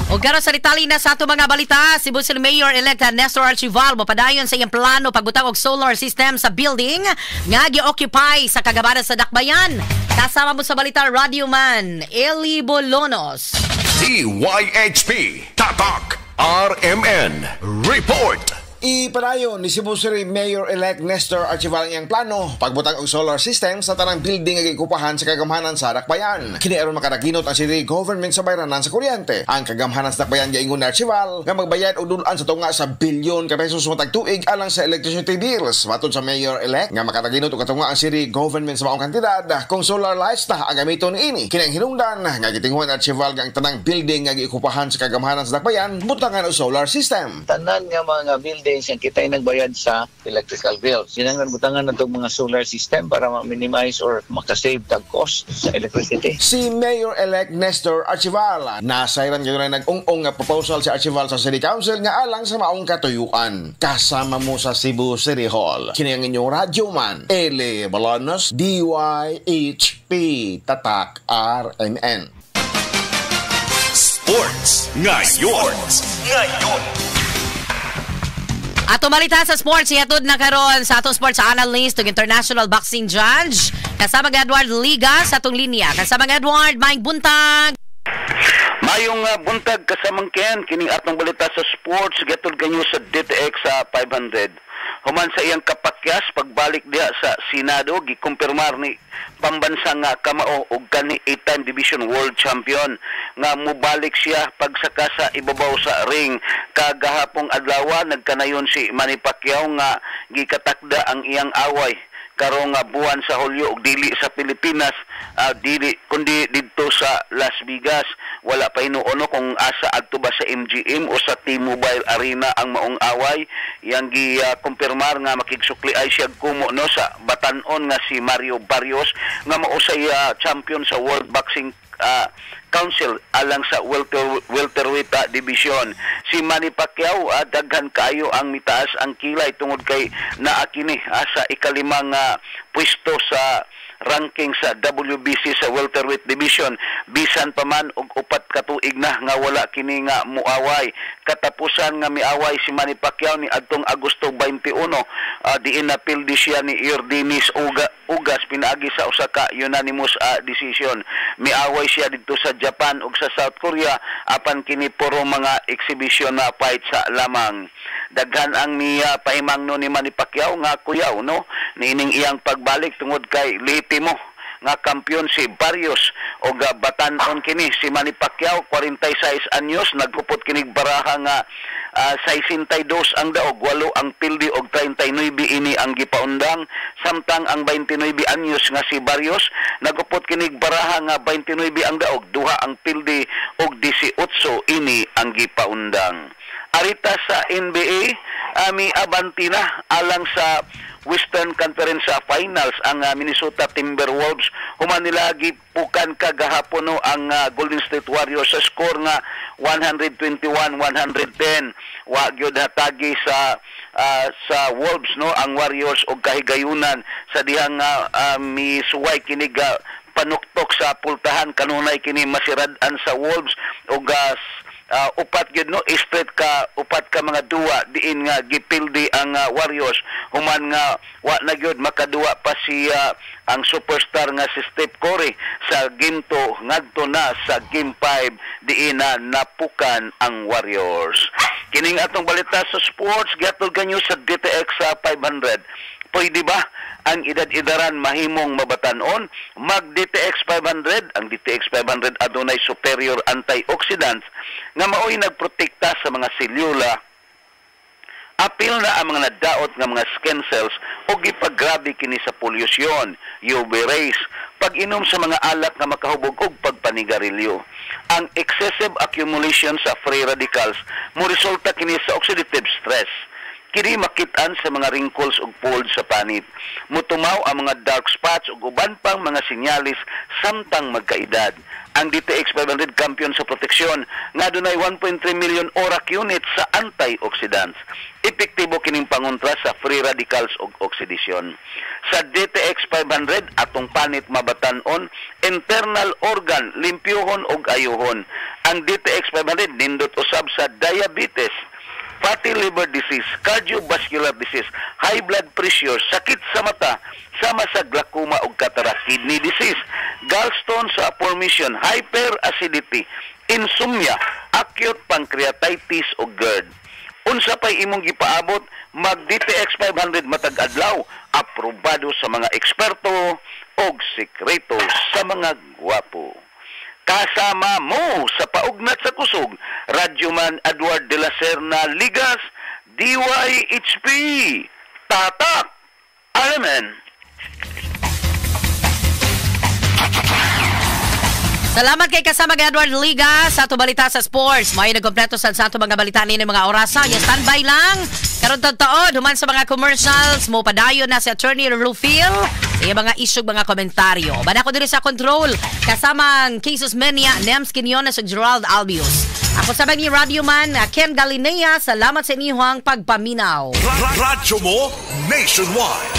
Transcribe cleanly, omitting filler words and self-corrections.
O karon sa detalye na sa ato mga balita, Cebu City Mayor-elect Nestor Archival mopadayon sa iyang plano pagbutang og solar system sa building nga gi-occupy sa kagamhanan sa Dakbayan. Kasama mo sa balita, Radio Man Eli Bolonos. DYHP Tatak RMN Report. Ipadayon ni Cebu City Mayor-elect Nestor Archival ang iyang plano pagbutang og solar system sa tanang building nga giukupahan sa kagamhanan sa Dakbayan. Kini aron makadaginot ang city government sa bayranan sa kuryente. Ang kagamhanan sa Dakbayan giingon ni Archival nga magbayad og dul-an sa tunga sa bilyon ka pesos matag tuig alang sa electricity bills. Matod sa mayor-elect nga makadaginot og katunga ang city government sa maong kantidad kung solar lights na ang gamiton niini. Kini ang hinungdan nga gitinguhan ni Archival nga ang tanang building nga giukupahan sa kagamhanan sa Dakbayan butangan og solar system. Tanan nga mga buildings ang kita'y nagbayad sa electrical bills. Kinahanglan butangan na itong mga solar system para ma-minimize or makasave tag cost sa electricity. Si Mayor-elect Nestor Archival nasayran kanunay nag-ung-ong nga proposal si Archival sa City Council nga alang sa maong katuyuan. Kasama mo sa Cebu City Hall. Kini ang inyong radyo man, Eli Bolanos, DYHP Tatak RMN. Sports Ngayon. Ngayon. Ato balita sa sports, ihatod na karon sa atong sports analyst ug international boxing judge. Kasama nga Edward Liga sa atong linya. Kasama nga Edward, maayong buntag. Mayong buntag, kasamang Ken, kining atong balita sa sports gihatod kanyo sa DTX sa 500. Human sa iyang kapakyas pagbalik diha sa Senado, gikumpirmar ni pambansang nga kamao og kani 8-time division world champion nga mubalik siya pagsaka sa ibabaw sa ring. Kagahapong adlaw nagkanayon si Manny Pacquiao nga gikatakda ang iyang away karong nga buwan sa Hulyo og dili sa Pilipinas, dili kundi didto sa Las Vegas. Wala pa hinuon kung asa, adto ba sa MGM o sa T-Mobile Arena ang maong away. Iyang gi kumpirmar nga makigsukli ay siya kumo no sa batanon nga si Mario Barrios nga mao say champion sa World Boxing Council alang sa welterweight division. Si Manny Pacquiao, daghan kaayo ang mitaas ang kilay tungod kay naa kini sa ikalimang pwesto sa ranking sa WBC sa welterweight division bisan pa man og 4 ka tuig na nga wala kini nga muaway. Katapusan nga miaway si Manny Pacquiao ni adtong Agosto 21, diin na pildi siya ni Yordenis Ugas pinaagi sa usa ka unanimous decision. Miaway siya didto sa Japan ug sa South Korea, apan kini puro mga exhibition na fight sa lamang. Daghan ang niya pahimangno ni Manny Pacquiao nga kuyaw no niining iyang pagbalik tungod kay lehitimo nga kampiyon si Barrios og batan-on kini si Manny Pacquiao, 46 anyos, nagkupot kinig baraha nga 62 ang daog, 8 ang pildi og 39 ini ang gipaundang, samtang ang 29 anyos nga si Barrios nagupot kinig baraha nga 29 ang daog, 2 ang pildi og 18 ini ang gipaundang. Arita sa NBA, ami abanti na alang sa Western Conference Finals ang Minnesota Timberwolves human nila gipukan kagahapon no ang Golden State Warriors sa score nga 121-110. Wa gyud hatagi sa Wolves no ang Warriors og kahigayunan sa dihang misuway kinig panuktok sa pultahan. Kanunay kini masirad-an sa Wolves og upat gyud no, straight ka upat ka mga duwa diin nga gipildi ang Warriors human nga wa na gyud makaduwa pa si ang superstar nga si Steph Curry sa game 2 ngadto na sa game 5 diin na napukan ang Warriors. Kining atong balita sa sports gihatod kanyo sa DTX sa 500. Pwede ba ang edad-edaran mahimong mabatanon? Mag DTX 500. Ang DTX 500 adunay superior antioxidants nga maoy nagprotekta sa mga selula. Apil na ang mga nadaot nga mga skin cells o gipagrabe kini sa polusyon, UV rays, pag-inom sa mga alak nga makahubog og pagpanigarilyo. Ang excessive accumulation sa free radicals mo resulta kini sa oxidative stress. Kini makitaan sa mga wrinkles ug folds sa panit. Mutumaw ang mga dark spots ug uban pang mga sinyalis samtang magkaedad. Ang DTX 500 kampiyon sa proteksyon nga dunay 1.3 million ORAC units sa antioxidants. Epektibo kining pangontra sa free radicals ug oxidation. Sa DTX 500 atong panit mabatan-on, internal organ limpyuhon ug ayuhon. Ang DTX 500 nindot usab sa diabetes, fatty liver disease, cardiovascular disease, high blood pressure, sakit sa mata, sama sa glaucoma ug cataract, kidney disease, gallstone sa formation, hyperacidity, insomnia, acute pancreatitis ug GERD. Unsa pay imong gipaabot, mag DTX 500 matag adlaw, aprobado sa mga eksperto og sikreto sa mga gwapo. Kasama mo sa paugnat sa kusog, Radyoman Edward de la Serna Ligas, DYHP, Tatak, RMN. Salamat kay kasama kay Edward Liga sa ato balita sa sports. May nagkompleto sa ato mga balita nini mga orasa. Ya standby lang. Karon taon human sa mga commercials mo padayon na si Attorney Rufil sa iyang mga isyog mga komentaryo. Bana ko diri sa control kasama ang Cases Menia, Nems Quinones ug Gerald Albius. Ako sa ni Radio Man Ken Galinea, salamat sa inyong pagpaminaw. Radyo mo Nationwide.